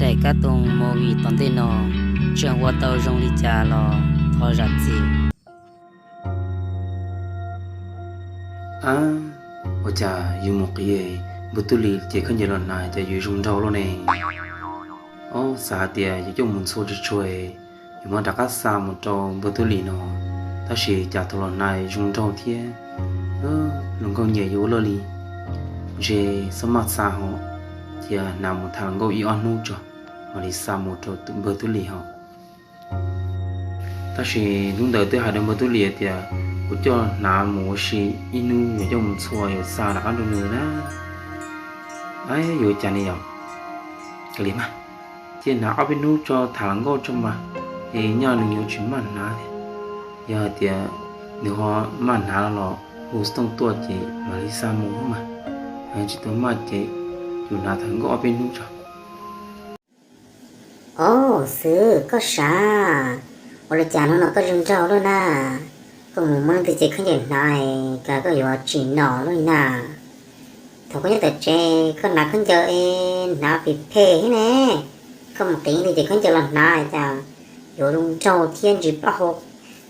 Daim kab toog movie tom ntej no tseem ua tau zoo li cas los thov zam txim. A, ua cas yus mus qiv npawg Tub Lis ces khaub ncaws los hnav cas yuav zoo nraug luaj ne? Ob, xav hais tias yuav coj mus ntxhua tsuag tsuag, yuav mam rov qab xa mus rau npawg Tub Lis no, tab sis cas thaum los hnav zoo nraug thiab. Luag nkauj nyiam yuav ua luaj li. Ntshe xob maj xa ho, cia hnav mus tham hluas nkauj ib ob hnub tso, mam li xa mus rau npawg Tub Lis ho. Tab sis hnub ntawd twb hais rau npawg Tub Lis tias kuv coj hnav mus ua si ib hnub yuav coj mus ntxhua yuav xa rov qab rau nws na. Yuav cas ne yom? Cia li mas, cia hnav ob peb hnub tso tham hluas nkauj tso mas, es nyaj nws yuav tsis maj hnav thiab. Yog hais tias nws ho maj hnav los hu xov tooj tuaj ces mam li xa mus mas. Tsis tau maj ces yus hnav tham hluas nkauj ob peb hnub tso. Ob, Xwb, koj sav, ua li cas hnub no koj zoo nraug luaj na? Koj mus muab leej twg cev khaub ncaws hnav, cas koj yuav tsim nom luaj li na? Thaum koj nyob tom tsev koj hnav khaub ncaws es hnav phem phem thiab ne. Koj mus qiv leej twg cev khaub ncaws los hnav cas yuav zoo nraug thiab ntsis plaub hau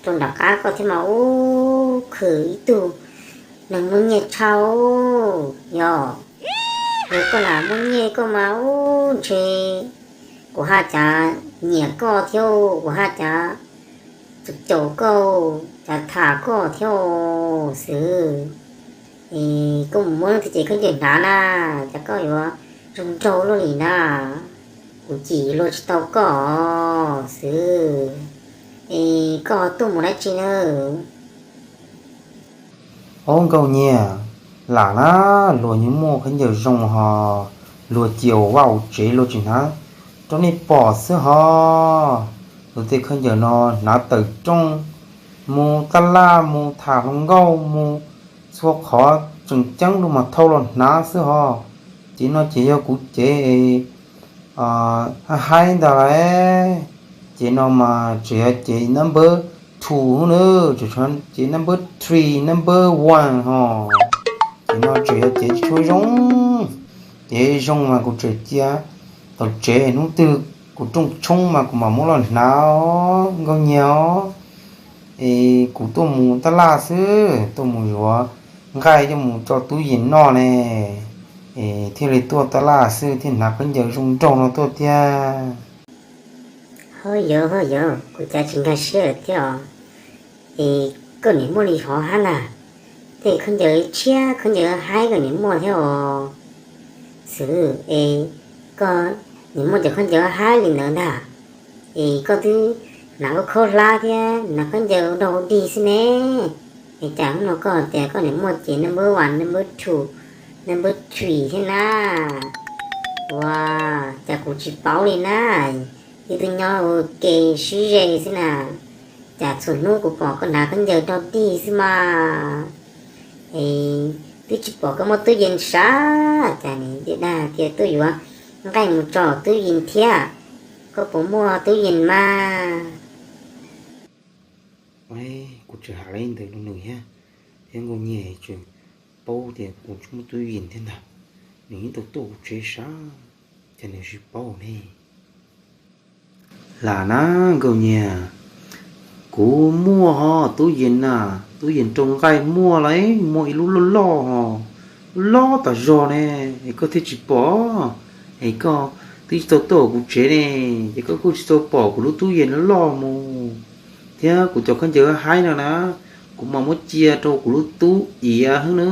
rau nram qab koj thiab mas ub, khwm ib tug neeg muaj nyiaj tshaj. Yog, yog koj lam muaj nyiaj koj mas ub ntshe kuv haj cav nyiam koj thiab, kuv haj cav caum koj, cav tham koj thiab Xwb. Es koj mus muab leej twg cev khaub ncaws hnav na, cas koj yuav zoo nraug luaj li na? Kuv cim luag tsis tau koj Xwb. Es koj tuaj mus dab tsi na? Ob, nkauj nyiag, lam na, luag yeej muaj khaub ncaws zoo ho, luag cia ua vaj ua tsev luag tsis hnav rau nej pom xwb ho. Luag tej khaub ncaws no hnav tawm rooj, mus tab laj, mus tham hluas nkauj, mus txhua qhov tseem ceeb luag mas thau los hnav xwb ho. Cev no ces yog kuv cev haib haib ntag lauj. Cev no mas tseem yog cev number two na, tseem tshuav cev number three, number one ho. Cev no tseem yog cev tsis tshua zoo. Cev zoo mas kuv tseem cia tom tsev, hnub twg kuv rooj tshoob mas kuv mam muab los hnav os nkauj nyiag os. Es kuv tuaj mus tab laj xwb, tuaj mus yuav nqaij coj mus tso tub yees noj ne, es thiaj li tuaj tab laj xwb thiaj hnav khaub ncaws zoo nraug no tuaj thiab. Ho yog, ho yog, kuv cav tsis nkag siab lawm thiab os. Es koj niam muaj li hov hab na, tej khaub ncaws tshiab khaub ncaws haib koj niam muaj thiab os. Xwb, es koj niam muaj cov khaub ncaws haib li ntawd ntag, es koj twb hnav khaub hlab thiab hnav khaub ncaws ua dog ua dig xwb ne. Es cas hnub no koj tias koj niam muaj cev number one, number two, number three thiab na? Ua cas kuv tsis paub li na? Ib tug nyob ua ke sib ze xwb na, cas txhua hnub kuv pom koj hnav khaub ncaws dog dig xwb mas. Es twb tsis pom koj muaj tub yees sav, cas nim dag tias tuaj yuav nqaij mus tso tub yees thiab, koj puas muaj tub yees mas? Kuv tseem hais li ntawd rau nws thiab, thiab nkauj nyiag tseem paub tias kuv tsis muaj tub yees thiab ntag. Nws yeej tau tuaj kuv tsev sav, cas nws tsis paub ne? Lam na nkauj nyiag, kuv muaj ho tub yees na, tub yees rau nqaij muaj lauj, muaj ib lub loj loj ho, loj loj tas zog ne, es koj thiaj tsis pom, es koj twb tsis tau tuaj kuv tsev ne, ces koj kuj tsis tau pom kuv lub tub yees loj loj mus, thiab kuv cov khaub ncaws haib no na, kuv mam muab cia rau kuv lub tub iav xwb na,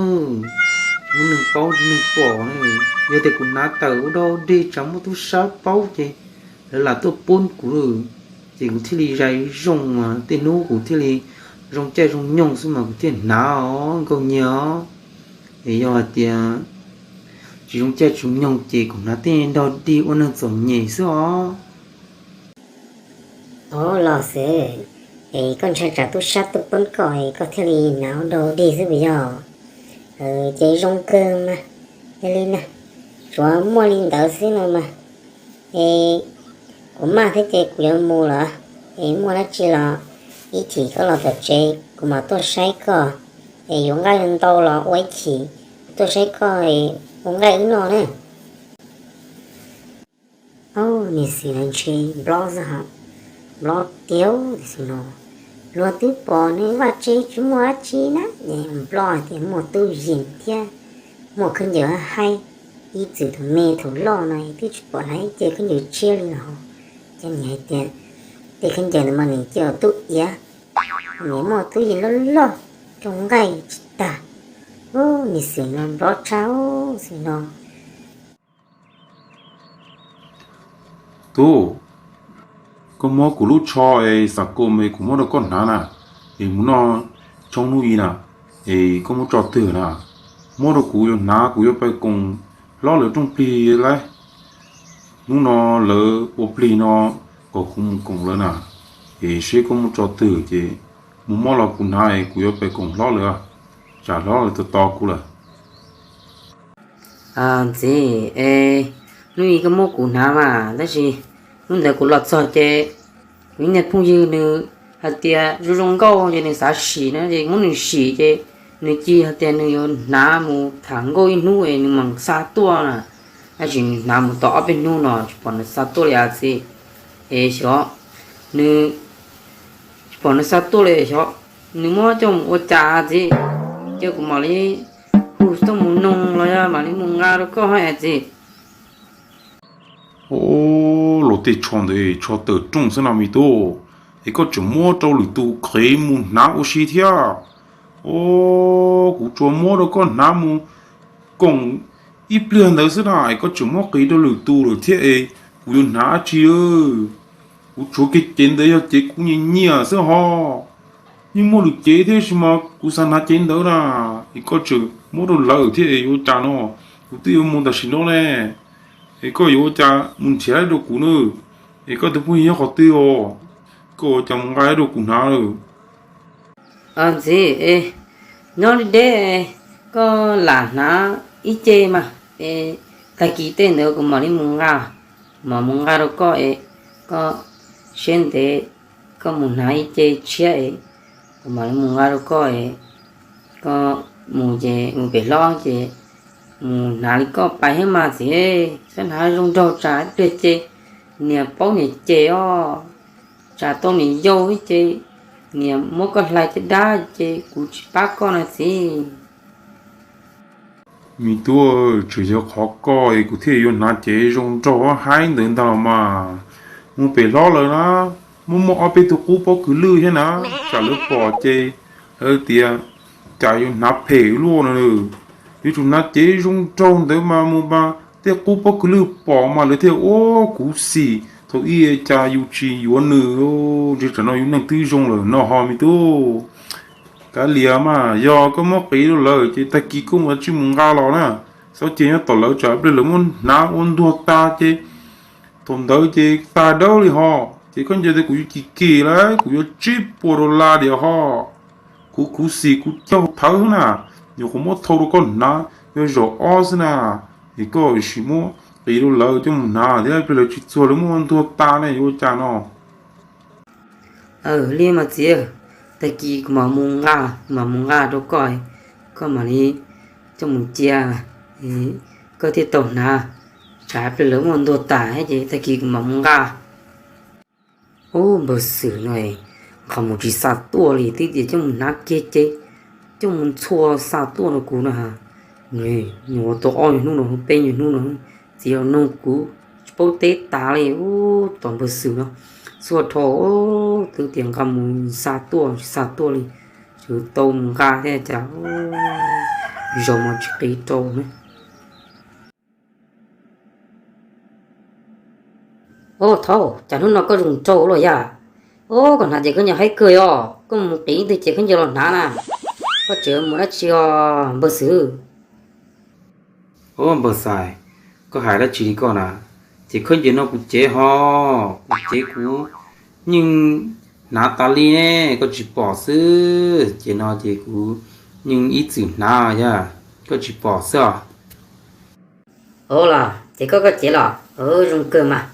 tsis muaj neeg paub tsis muaj neeg pom ne. Yog tias kuv hnav tawm ua dog dig tsam muaj tub sab paub ces lawv lam tuaj poob kuv lawm, ces kuv thiaj li zais zoo, tej hnub kuv thiaj li zoo caij zoo nyoog xwb mas kuv thiaj hnav os nkauj nyiag os. Es yog hais tias tsis zoo caij tsis zoo nyoog ces kuv hnav tej dog dig ua neeg txom nyem xwb os. Ob los xwb, es koj ntshai tsam tub sab tuaj poob koj es koj thiaj li hnav ua dog dig xwb puas yog? Ces zoo kawg mas, yog li na, tsuav muaj li ntawd xwb no mas. Es kuv maj thiab ces kuv yuav mus lawm, es muaj dab tsi los Ib chim koj los tom tsev kuv mam tuaj saib koj, es yuav nqaij ntau los ua ib chim tuaj saib koj es ua nqaij wb noj na. Au, niag xwm no ntshe nplob xwb hos, nplob tiag tiag xwm no. Luag twb pom nws vaj tse tsis muaj dab tsi na, es nplob hais tias muaj tub yees thiab muaj khaub ncaws haib, ib txwm thaum me thaum loj no twb tsis pom hnav ib ce khaub ncaws tshiab li los. Ces nws hais tias tej khaub ncaws ntawd mas nws cia tub iav, nws muaj tub yees loj loj, coj nqaij tsis tag. Ub, niag xwm no nplob tshaj xwm no. Tub, koj muab kuv lub tsho es xam kaum me kuv muab rau koj hnav na, es mus noj tshoob hnub i na, es koj muab tso twg na? Muab rau kuv yuav hnav, kuv yuav pais koom hlob lawv rooj plig lauj. Hnub no lawv ua plig no kom kuv mus koom lawv na, es seb koj muab tso twg ces mus muab los kuv hnav es kuv yuav pais koom hlob lawv, tsam hlob lawv tos tos kuv lawm. Ntxiv, es hnub i koj muab kuv hnav mas, tab sis hnub ntawd kuv los txog ces kuv ib niag phooj ywg nws hais tias zoo zoo nkauj ces nws xav sim na, ces muab nws sim ces nws cia hais tias nws yuav hnav mus tham nkauj ib hnub es nws mam xa tuaj na. Tab sis nws hnav mus tau ob peb hnub no tsis pom nws xa tuaj li a txiv. Es xyov nws, tsis pom nws xa tuaj li, xyov nws muab coj mus ua cas txiv, ces kuv mam li hu tuaj mus noog los yog mam li mus nqa rau koj hais txiv. Os, luag tej tsho ntawd tsho tawm rooj xwb no me tub, es koj tseem muab rau lwm tus qhev mus hnav ua si thiab. Os, kuv tsuas muab rau koj hnav mus koom ib pliag ntawd xwb na, es koj tseem muab qhev rau lwm tus lawm thiab es kuv yuav hnav dab tsi? Kuv tshuav kiag cev ntawd yog cev kuv nyiam nyiam xwb hos. Yeej muaj lwm cev thiab sis mas kuv xav hnav cev ntawd na, es koj tseem muab rau lawv thiab es yuav ua cas no? Kuv twb yuav mus tam sim no ne, es koj yuav ua cas mus nrhiav rau kuv na? Es koj tus phooj ywg nyob qhov twg os? Koj ua cas mus nqa rau kuv hnav lawm? Ntxiv, nyob deb deb, koj lam hnav ib ce mas, es tag kis tej ntawd kuv mam li mus nqa, mam mus nqa rau koj es koj siab ntev, koj mus hnav ib ce tshiab es kuv mam li mus nqa rau koj es koj mus ces mus pem hlob ces mus hnav li koj pais thiab mas txiv, koj hnav zoo nraug tsam ib pliag ces niam paub niam cem os, tsam tau niam yau ib ce niam muab koj hlais caj dab ces kuv tsis pab koj na txiv. Me tub, tseem yog qhov koj es kuv thiaj yuav hnav cev zoo nraug haib ntawd ntag los mas. Mus pem hlob lawm na, muaj muaj ob peb tug qub pob kws lwj thiab na, tsam lawv pom ces lawv tias cas yuav hnav phem luaj no. Yuav tsum hnav cev zoo nraug ntawd mas mus mas tej qub pob kws lwj pom mas lawv thiaj ua kuv xim. Thaum ub cas yus tsis yuav nws, ntshe tsam no yus neej twb zoo lawm no ho me tub. Kav liam mas, yog koj muab qiv rau lawv ces tag kis koj mus tsij mus nqa los na. Txhob cia nyob tom lawv tsam pliag lawv muab hnav ua ntuag tas ces thaum ntawd ces tag dawb li ho. Ces koj nco tias kuv yuav cim kis lawm, kuv yuav tsib puas dollar diam ho. Kuv khuv xim kuv caug thawv na, nyuam qhuav muab thau rau koj hnav yog zaum ob xwb na. Es koj sim muab qiv rau lawv coj mus hnav thiab pliag lawv tsis txuag lawv muab ua ntuag tas ne yuav ua cas no. Li mas txiv, tag kis kuv mam mus nqa, mam mus nqa rau koj, koj mam li coj mus cia, koj thiaj tau hnav, tsam pliag lawv muab ua ntuag tas ces tag kis kuv mam mus nqa. Ub, npawg Xwm no nqa mus tsis xa tuaj li, twb tias coj mus hnav kiag ces coj mus ntxhua xa tuaj rau kuv no. Nyuam qhuav tau ob nyuag hnub no, peb nyuag hnub no, txiv los nug kuv tsis paub teb tas li. Ub, tus npawg Xwm no txhua dhau twb tias nqa mus xa tuaj tsis xa tuaj li, tseem tau mus nqa thiab cas zaum mas tsis qiv rau ne. Ub, thaub, cas hnub no koj zoo nraug luaj yam. Ub, koj hnav ces koj nyiam haib kawg os, koj mus qiv twg ces koj nyiam los hnav na. Koj tseem mus dab tsi os npawg Xwm? Ub, npawg Xais, koj hais dab tsi li koj na? Ces khaub ncaws no kuv cev ho, kuv cev kuv yeej hnav tas li ne, koj tsis pom xwb. Ces no ces kuv yeej ib txwm hnav yog koj tsis pom xwb os. Ub los ces koj, koj cev los zoo kawg mas,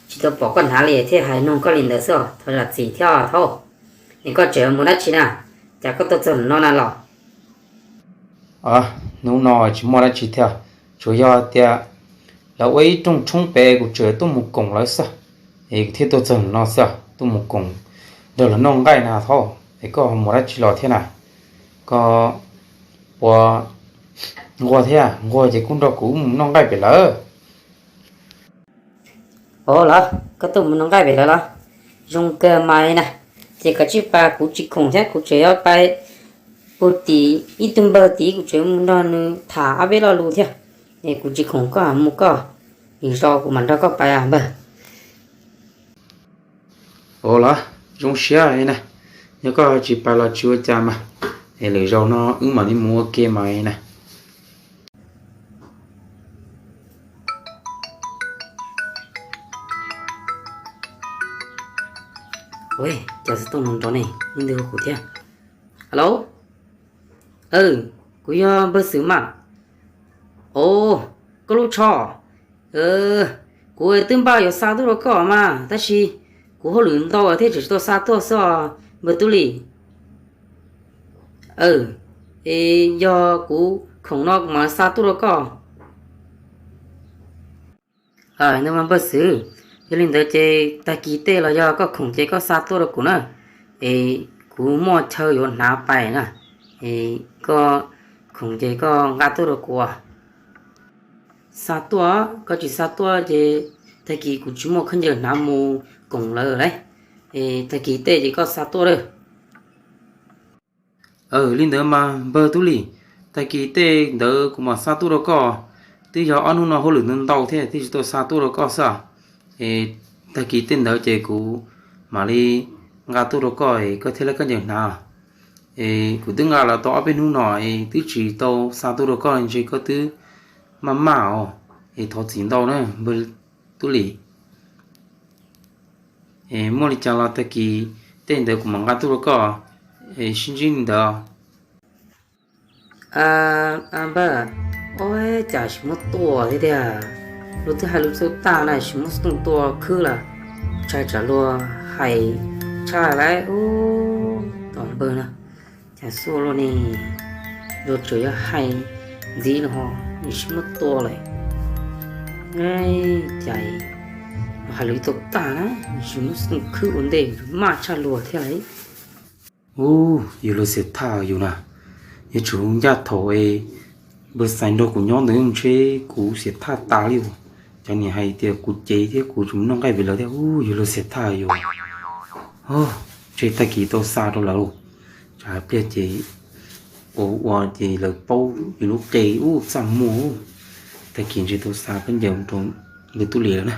tsis tau pom koj hnav li thiaj hais nug koj li ntawd xwb os, thov zam txim thiab thaub. Es koj tseem mus dab tsi na? Cas koj tuaj txog no na los? Hnub no tsis muaj dab tsi thiab, tsuas yog tias lawv ua ib rooj tshoob pem, kuv tseem tuaj mus koom lawv xwb, es kuv thiaj tuaj txog no xwb, tuaj mus koom nrog lawv noj nqaij na. Thaub, es koj mus dab tsi los thiab na? Koj puas nquag thiab? Nquag ces kuj nrog kuv mus noj nqaij pem lawv. Ov los, koj tuaj mus noj nqaij pem lawv los? Zoo kawg mas na. Ces koj tsis pais, kuv tsis khoom thiab, kuv tseem yuav pais puag tim ib tug npawg tid, kuv tseem mus nrog nws tham ob peb lo lus thiab. Es kuv tsis khoom, koj mus koj, lwm zaus kuv mam nrog koj pais npawg. Ov los, zoo siab na. Yog koj tsis pais los tsis ua cas mas, es lwm zaus no wb mam li mus ua ke mas na. Ua cas xov tooj no nrov ne, leej twg hu kuv thiab? Alo, kuv yog npawg Xwm mas. Ov, koj lub tsho. Kuv twb npaj yuav xa tuaj rau koj mas tab sis kuv hauj lwm ntau thiaj tseem tsis tau xa tuaj xwb os npawg Tub Lis. Es yog kuv khoom no kuv mam xa tuaj rau koj. Npawg Xwm, yog li ntawd ces tag kis tej los yog koj khoom ces koj xa tuaj rau kuv na. Es kuv muaj chaw yuav hnav pais na. Es koj khoom ces koj nqa tuaj rau kuv. Xa tuaj, koj tsis xa tuaj ces tag kis kuv tsis muaj khaub ncaws hnav mus koom lawv lauj. Es tag kis tej ces koj xa tuaj lawm. Li ntawd mas npawg Tub Lis, tag kis tej ntawd kuv mam xa tuaj rau koj. Twb yog ob hnub no hauj lwm ntau ntau thiab thiaj tsis tau xa tuaj rau koj xwb. Es tag kis tej ntawd ces kuv mam li nqa tuaj rau koj es koj thiaj li khaub ncaws hnav. Es kuv twb nqa los tau ob peb hnub no es twb tsis tau xa tuaj rau koj, ntshe koj twb maj maj os. Es thov txim ntau na npawg Tub Lis. Es muaj li cas los tag kis tej ntawd kuv mam nqa tuaj rau koj. Es sib ntsib li ntawd. Npawg, ua cas tsis muab tua thiab tiag? Luag twb hais lus txaus tag na, tsis muab xov tooj tua khwb lawm. Tshaj tsam luag hais tshaj lawm. Tos npawg na, cas xua luaj ne, luag tseem yuav hais ntxiv no ho, tsis muab tua lawm. Cas luag hais lus txaus tag na, tsis muab xov tooj khwb ua ntej, maj tshaj luag thiab lawm. Ub, yus luag xiam thaj yus na, yuav tsum ncaj thaum es npawg Xais nrog kuv nyob ntawd ntshe kuv xiam thaj tas li os. Cov niam hais tias kuv cev thiab kuv tsis mus noj nqaij pem lawv thiab, ub, yus luag xiam thaj yus. Ntshe tag kis tau xa rau lawv lauj, tsam pliag ces ua ua ces lawv paub yus lub qe ub txaj muag. Tag kis ntshe tau xa khaub ncaws rau npawg Tub Lis lawm na.